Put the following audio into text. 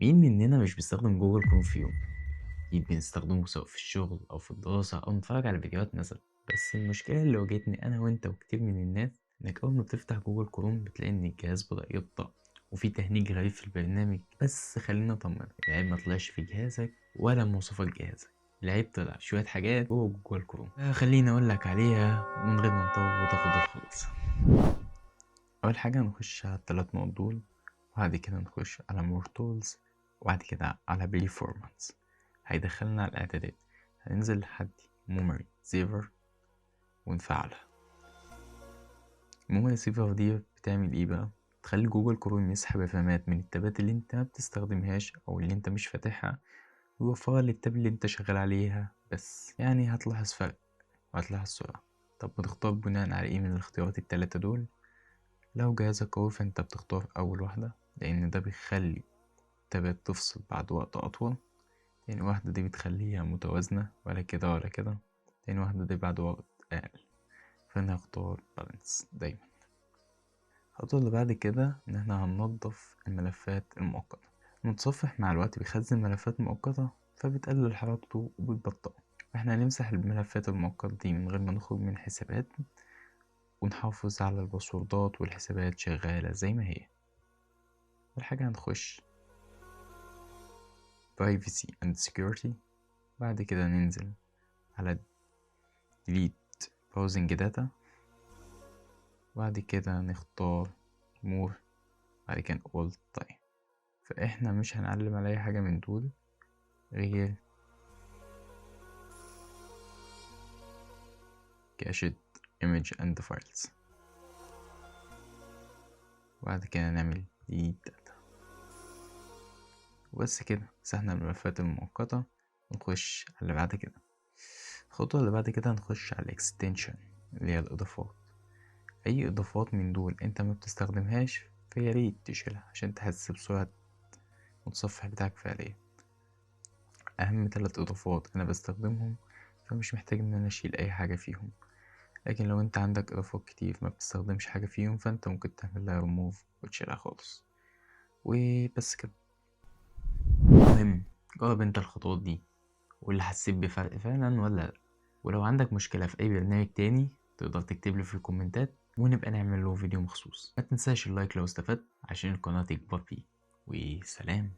مين مننا مش بيستخدم جوجل كروم في يوم؟ أكيد بنستخدمه سواء في الشغل أو في الدراسة أو نتفرج على فيديوهات مثلا. بس المشكلة اللي واجهتني أنا وأنت وكتير من الناس إنك أول ما بتفتح جوجل كروم بتلاقي إن الجهاز بدأ يبطأ وفي تهنيج غريب في البرنامج. بس خلينا أطمنك، العيب ما طلعش في جهازك ولا مواصفات جهازك، العيب طلع في شوية حاجات جوه جوجل كروم. خليني أقول لك عليها من غير ما نطول وتاخد الخلاصة. أول حاجة نخش على التلات نقط دول، وبعد كده نخش على more tools، وبعد كده على performance. هيدخلنا على الإعدادات، هننزل لحد memory saver ونفعلها. memory saver دي بتعمل ايه بقى؟ تخلي جوجل كروم يسحب الرامات من التابات اللي انت ما بتستخدمهاش او اللي انت مش فاتحها ويوفرها لل tab اللي انت شغال عليها بس. يعني هتلاحظ فرق وهتلاحظ سرعة. طب بتختار بناء على ايه من الاختيارات التلاتة دول؟ لو جهازك قوي فانت بتختار اول واحدة، لان ده بيخلي التابات تفصل بعد وقت اطول. تاني واحدة دي بتخليها متوازنة ولا كده ولا كده. تاني واحدة دي بعد وقت اقل، فانا هختار balance دايما. الخطوة اللي بعد كده ان احنا هننضف الملفات المؤقتة. المتصفح مع الوقت بيخزن ملفات مؤقتة فبتقلل حركته وبتبطئه، فاحنا هنمسح الملفات المؤقتة دي من غير ما نخرج من حسابات، ونحافظ على الباسوردات والحسابات شغالة زي ما هي. أول حاجة هنخش Privacy and Security، بعد كده ننزل على Delete Browsing Data، بعد كده نختار More، بعد كده All Time. فإحنا مش هنعلم على أي حاجة من دول غير Cached Image and Files، وبعد كده نعمل Delete Data وبس كده. مسحنا الملفات المؤقتة ونخش على اللي بعد كده. الخطوة اللي بعد كده هنخش على الاكستنشن اللي هي الإضافات. أي إضافات من دول أنت ما بتستخدمهاش فيا ريت تشيلها عشان تحس بسرعة المتصفح بتاعك فعليا. أهم 3 إضافات أنا بستخدمهم فمش محتاج إن أنا أشيل أي حاجة فيهم، لكن لو أنت عندك إضافات كتير ما بتستخدمش حاجة فيهم فأنت ممكن تعمل لها ريموف وتشيلها خالص وبس كده. المهم جرب انت الخطوات دي واللي حسيت بفرق فعلا ولا لا، ولو عندك مشكلة في اي برنامج تاني تقدر تكتب لي في الكومنتات ونبقى نعمل له فيديو مخصوص. ما تنساش ال like لو استفدت عشان القناة تكبر فيه، وسلام.